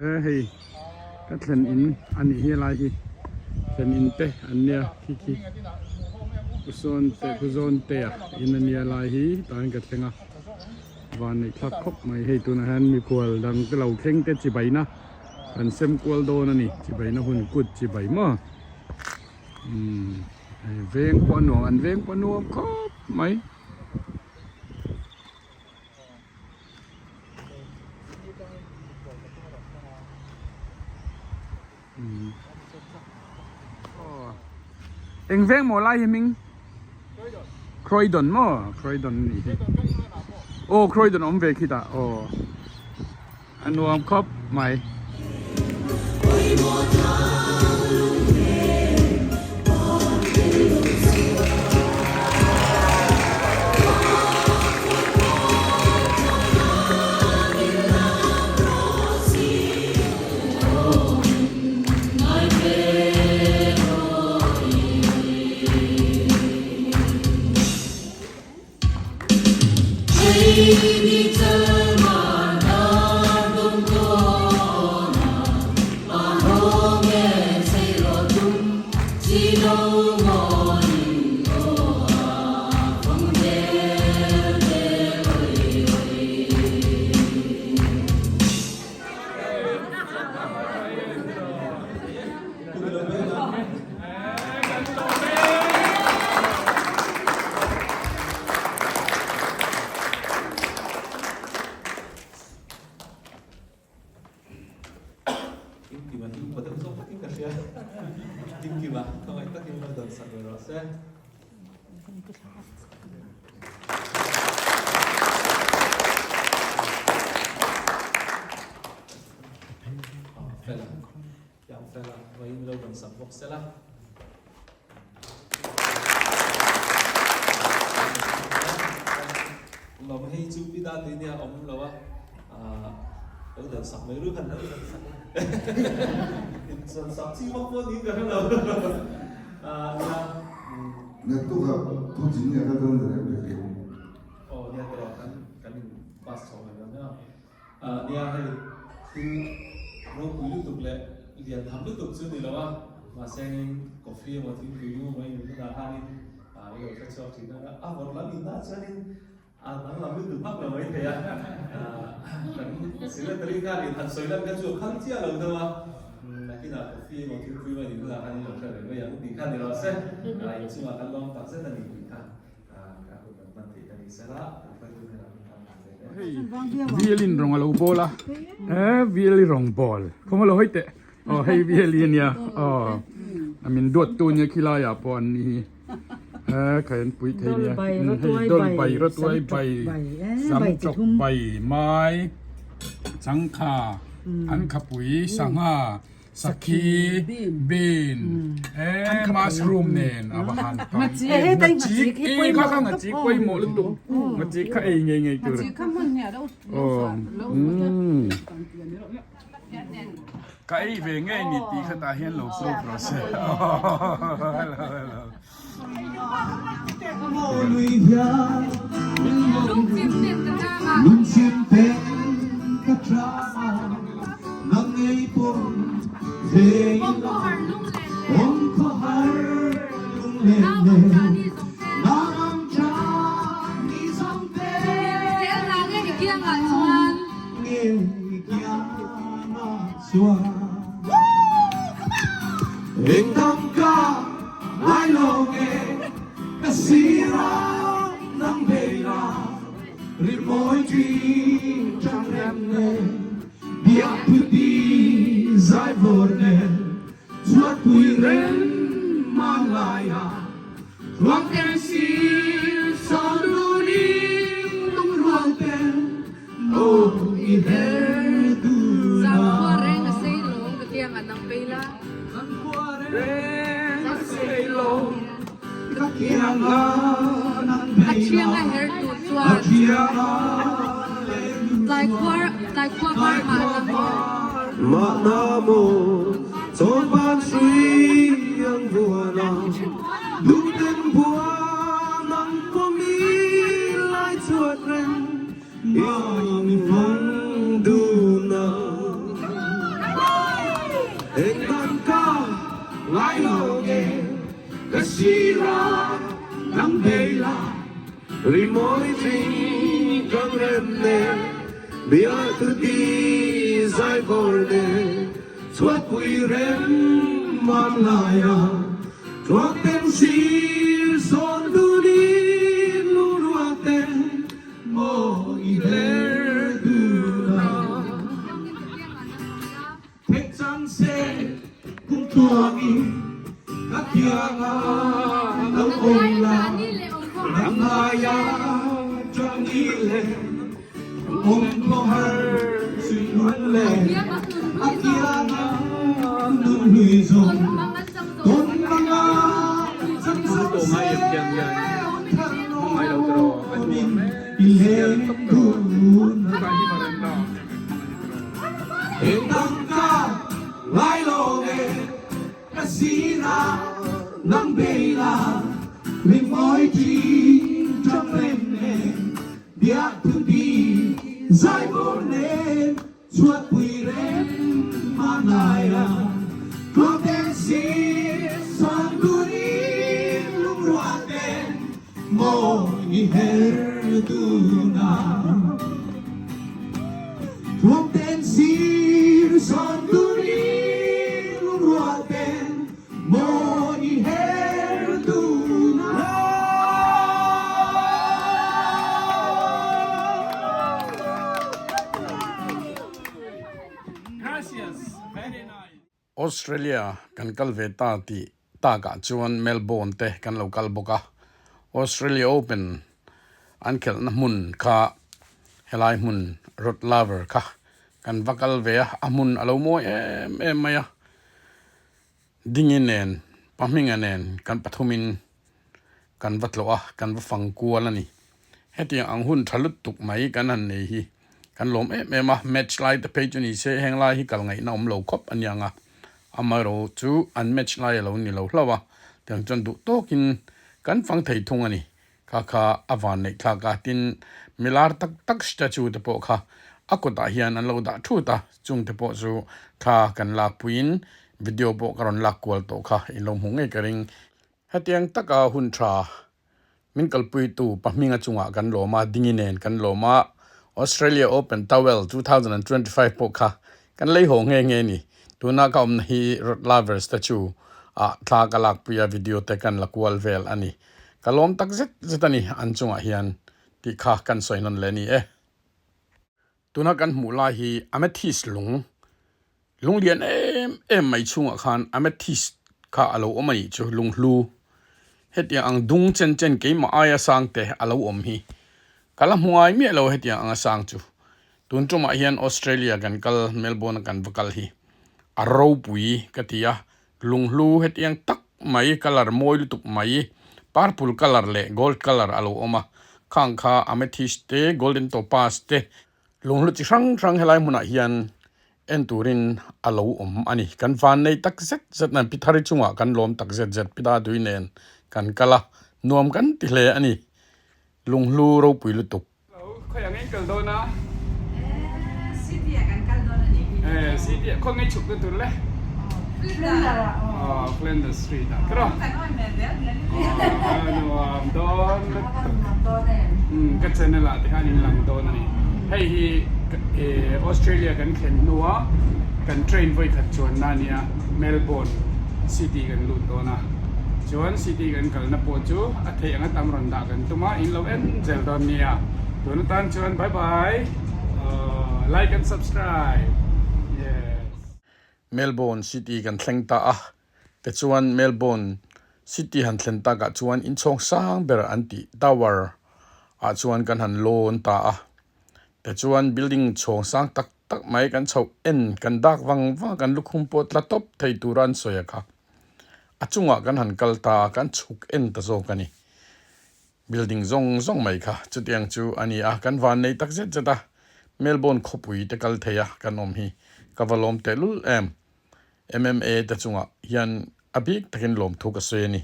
E hei ka thlen in a nih hi lai hi thlen in te an nia khi khi pu sawn te pu zawn te a in a nia lai hi tah hian ka thleng a van neih thlak khawp mai hei tunah hian mikhual dang te lo thleng te chibai na kan sem kual dawn a ni chibai na hun kut chibai maw umm veng pawh a nuam an veng pawh a nuam khawp mai. Eng veng maw lai hi hming? Croydon maw? Croydon nih hi. Aw Croydon awm ve khitah aw. A nuam khawp mai. Kimkima hi upa deuh zawk takin ka hria. Kimkima khawngaih takin lo dan sak ve rawh se. Fela. Yang fela vawiin lo dan sak bawk sela. Lawm hei chu pi dan ni nia awm lo a lo dan sak mai ru han lo dan sak in san sak chi vak pawh niin ka hre lo nia Naktuka thu chin nia ka dawn reng reng reng. Aw nia tawh kan kan in pass chho mai dawn nia. Nia hei thil ropui lutuk leh lian tham lutuk chu ni lo a, mahse in coffee emaw thingpui lung emaw in hunah khanin i lo hre chhuak thin a, a vawt lam inah chuanin a danglam lutuk vak lo maithei a, kan secretary khanin han sawi lan kha chu a phal chiah lo deuh a, nakinah coffee emaw thingpui emaw in hunah khan in lo hre ve mai ang tih kha ni rawh se, inchungah kan lawm tak zet a ni tih kha. Hei violin rawng a lo bawl a eh violin rawng bawl khawm a lo hawi teh aw hei violin ania aw a min duat tu nia khilai ah pawh an ni hi eh khai an pui thei nia hei dol bai rawtuai bai sam chawk bai mai changkha an khapui sangha. Sakhi, bean, eh mushroom nen a va han tam. Ngachik, eh kha kha ngachik pawimawh lutuk. Ngachik kha ei ngei ngei tur. Ka ei ve ngei ni tih kha tah hian lo proof rawh se. Hello hello. Engdan ka ngai lo nge ka sira nang bei la Rimawi thing kang rem nen Biatu ti zai vawr nen Chhuatpui rem mam laia Tluang ten sir sawn dunin lungrual ten Maw i her dun a. Theih chang se kum tluangin ka thiang a lo awm la, nang ngaia chang i le awm thaw har suih lung le a kiang a nun hlui zawng tawn manga chang zo se awm thar nawnin i leng dun a. Engdang ka ngai lo nge ka sinah nang bei la Ringmawi ṭin ṭang reng nen biak thu ti zai bawr nen chhuatpui rem hmanlai a Tluangten sir suan turin lungrual ten Mawi her dun a Thuamten sir sawn turin lungrual ten mawi her dun a. Australia kan kal ve ta tih takah chuan Melbourne te kan lo kal bawk a, Australia Open an khelhna hmun kha helai hmun Rod Laver kha kan va kal ve a, a hmun a lo mawi em em mai a, Dingi nen Pahminga nen kan pathumin kan va tlawh a, kan va fang kual a ni. Hetiang ang hun tha lutuk mai kan han nei hi kan lawm em em a, match lai te phei chu ni se heng lai hi kal ngaihna awm lo khawp a niang a, amaherawh chu an match lai a lo ni lo hlauh a, tiang chuan duh tawkin kan fang thei thung a ni. Kha kha a van neih thlak a, tin milar tak tak statue te pawh kha a kutah hian an lo dah thut a, chung te pawh chu thla kan lak puiin video pawh ka rawn lak kual tawh kha in lo hmuh ngei ka ring. Hetiang taka hun tha min kalpuitu Pahminga chungah kan lawm a, Dingi nen kan lawm a, Australia Open Towel 2025 pawh kha kan lei haw nghe nghe ni. Tuna ka awmna hi Rod Laver statue ah thla ka lakpui a, video te kan la kual vel a ni. Ka lawm tak zet zet a ni an chungah hian tih kha kan sawi nawn leh a ni e. Tuna kan hmuh lai hi amethyst lung, lung lian em em mai chhungah khan amethyst kha a lo awm a nih chu lung hlu. Hetiang ang dung chen chen keimah aia sang te a lo awm hi ka la hmu ngai miah lo hetiang anga sang chu. Tun tumah hian Australia kan kal Melbourne a kan va kal hi a ropui ka ti a, lung hlu hetiang tak mai colour mawi lutuk mai purple colour leh gold colour a lo awm a khang kha amethyst te golden topaz te lung hlu chi hrang hrang helai hmunah hian en turin a lo awm a ni kan van nei tak zet zet nan pithari chungah kan lawm tak zet zet pita tui nen kan kal a nuam kan ti hle a ni lung hlu ropui lutuk. Khawi ang in kal dawn a? City ah kan kal dawn a nih hi. Eh, city ah khaw ngei chhuk na tur le? Flinders ah. Oh, Flinders Street ah. Kro. Kan awi hmel zel zel. Oh, nuam dawn lutuk. Nuam dawn em. Um, ka channel ah te khan in lang dawn a ni. Hei hi Australia kan thlen hnua kan train vawi khat chuanna a nia, Melbourne city kan lut dawn a. Chuan city kan kalna pawh chu a theih anga tam rawn dah kan tum a, in lo en zel dawn nia. Tun atan chuan bye bye, like and subscribe. Yes. Melbourne city kan thleng ta a, tichuan Melbourne city han thlen takah chuan inchhawng sang ber an tih tower ah chuan kan han lawn ta a, tichuan building chhawng sang tak tak mai kan chhoh en kan dak vang vang a kan lukhum pawh tla tawp thei tura an sawi a kha. A chungah kan han kal ta a, kan chhuk en ta zawk a ni. Building zawng zawng mai kha chutiang chu a ni a, kan van nei tak zet zet a, Melbourne khawpui te kal thei a kan awm hi ka va lawm tehlul em. MMA te chungah hian a bik takin lawmthu ka sawi a ni.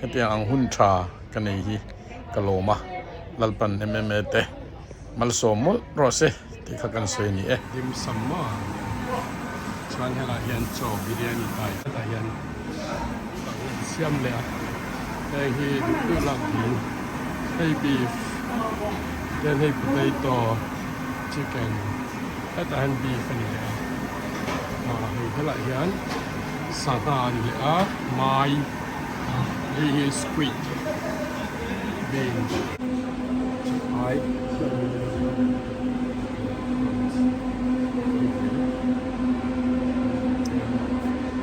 Hetiang ang hun tha ka nei hi ka lawm a, Lalpan MMA te malsawm mawlh rawh se tih kha kan sawi a ni e. Dim sum maw? Chuan helaiah hian chaw biryani kai hetah hian an siam leh a heng hi duh duh lak dil hei beef then hei potato chicken hetah hian beef a ni leh a ah hei helaiah hian sangha a ni leh a mai hei hi squid bean ai.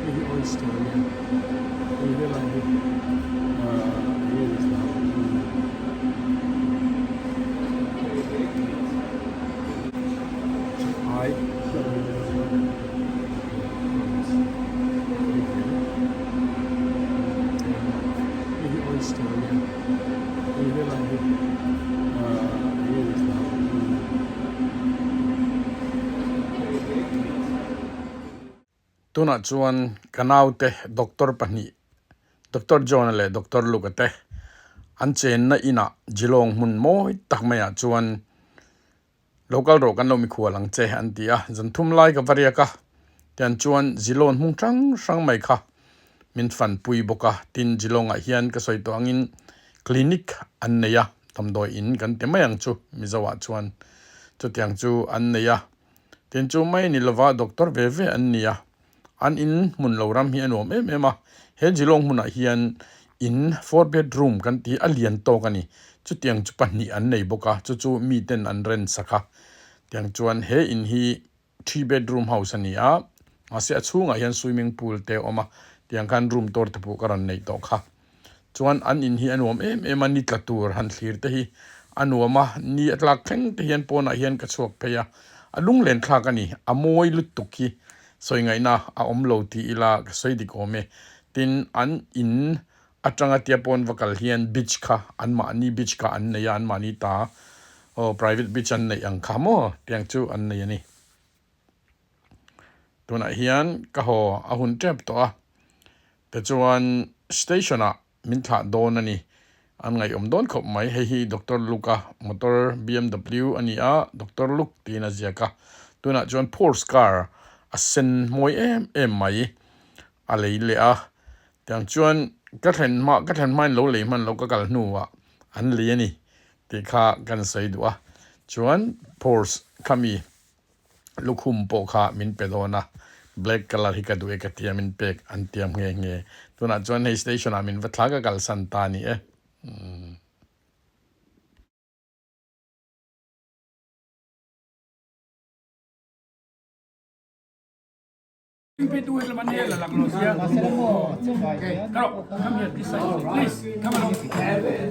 Hei hi oyster a nia hei helai hi ahh enge ni ta ai hei hi oyster a nia hei helai hi ahh enge ni ta. Tunah chuan ka naute doctor pahnih Doctor John-a leh Doctor Luke-a te an chenna inah Geelong hmun mawi tak maiah chuan lo kal rawh kan lo mikhual ang che an ti a, zan thum lai ka va riak a, tiang chuan Geelong hmung hrang hrang mai kha min fanpui bawk a, tin Geelong-ah hian ka sawi tawh angin clinic an nei a, damdawi in kan ti mai ang chu Mizo-ah chuan chutiang chu an nei a. Tin chu mai ni lova doctor ve ve an ni a, an in hmun lo ram hi a nuam em em a, he Geelong hmunah hian in four bedroom kan tih a lian tawk a ni, chutiang chu pahnih an nei bawk a, chu chu miten an rent sak a, tiang chuan he in hi three bedroom house a ni a, mahse a chhungah hian swimming pool te a awm a, tiang khan room tour te pawh ka rawn neih tawh kha. Chuan an in hi a nuam em em a, ni tla tur han thlir te hi a nuam a, ni a tlak thleng te hian pawnah hian ka chhuak phei a, a lunglen thlak a ni, a mawi lutuk hi sawi ngaihna a awm lo tih ila ka sawi dik awm e. Tin, an in atanga tia pawn va kal hian beach kha anmahni beach kha an nei a, anmahni ta aw private beach an neih ang kha maw tiang chu an nei a ni. Tunah hian ka haw a hun tep tawh a. Tichuan station ah min thlah dawn a ni. An ngaihawm dawn khawp mai. Hei hi Doctor Luke-a motor BMW a ni a, Doctor Luke tiin a ziak a. Tunah chuan Porsche car a sen mawi em em mai a lei leh a. Tiang chuan ka thlen hma ka thlen hmain lo lei hman lo ka kal hnuah an lei a ni tih kha kan sawi duh a. Chuan Porsche khami Lukhum pawh kha min pe dawn a, black colour hi ka duh e ka tia min pek an tiam nghe nghe. Tunah chuan hei station ah min va thla ka kalsan ta a ni e.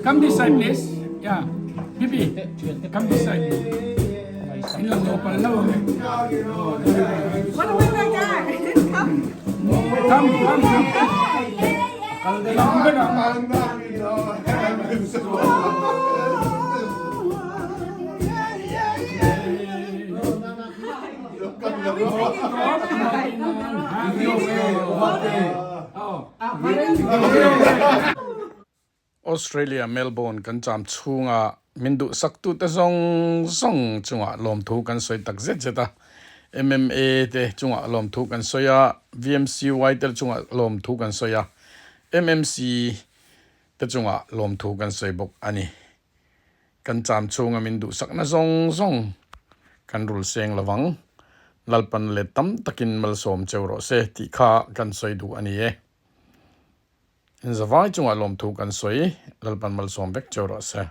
Come this side please. Yeah. Bibi, come this side. In lang lo pal lo. Come, come, come. Australia Melbourne kan cham chhunga min duhsaktute zawng zawng chungah lawmthu kan sawi tak zet zet a, MMA te chungah lawmthu kan sawi a, VMCY te chungah lawmthu kan sawi a, MMC te chungah lawmthu kan sawi bawk a ni. Kan cham chhunga min duhsakna zawng zawng kan rul seng lovang, Lalpan let tam takin malsawm cheu rawh se tih kha kan sawi duh a ni e. Inzavai chungah lawmthu kan sawi, Lalpan malsawm vek cheu rawh se.